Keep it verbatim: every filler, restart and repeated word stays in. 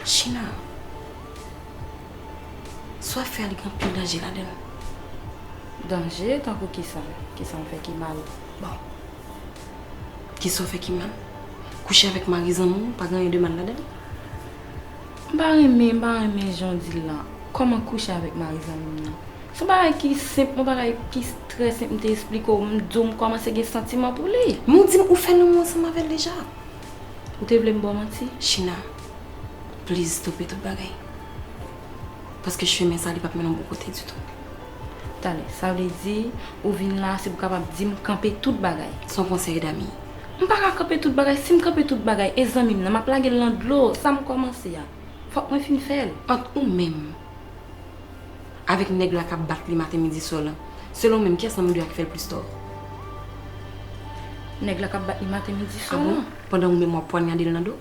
China, sa w ap fè a, li gen anpil danje ladan l. Danje? Tankou kisa? Kisa m fè ki mal? Bon. Kisa w fè ki mal? Kouche avèk mari zanmi w, pa gen anyen de mal ladan l. M pa renmen, m pa renmen jan w di l lan. Kòman kouche avèk mari zanmi m nan? Se yon bagay ki senp, yon bagay ki trè senp, m te esplike w, m di w m kòmanse gen santiman pou li. Men w di m ou fè lanmou ansanm avè l deja. Ou te vle m ba w manti? China, please, stope tout bagay. Paske chemen sa, li p ap mennen w bon kote ditou. Talè, sa vle di ou vin la se pou kapab di m kanpe tout bagay? Se yon konsèy dami. M pa ka kanpe tout bagay. Si m kanpe tout bagay, e zanmi m nan, m ap lage l nan dlo. Sa m kòmanse a, fòk mwen fin fè l. Ant ou menm avèk nèg la k ap bat li maten, midi, swa lan, selon w menm, kiyès nan nou de a ki fè l plis tò? Nèg la k ap bat li maten, midi, Ah swa bon? lan. Pandan ou menm w ap pwanyade l nan do?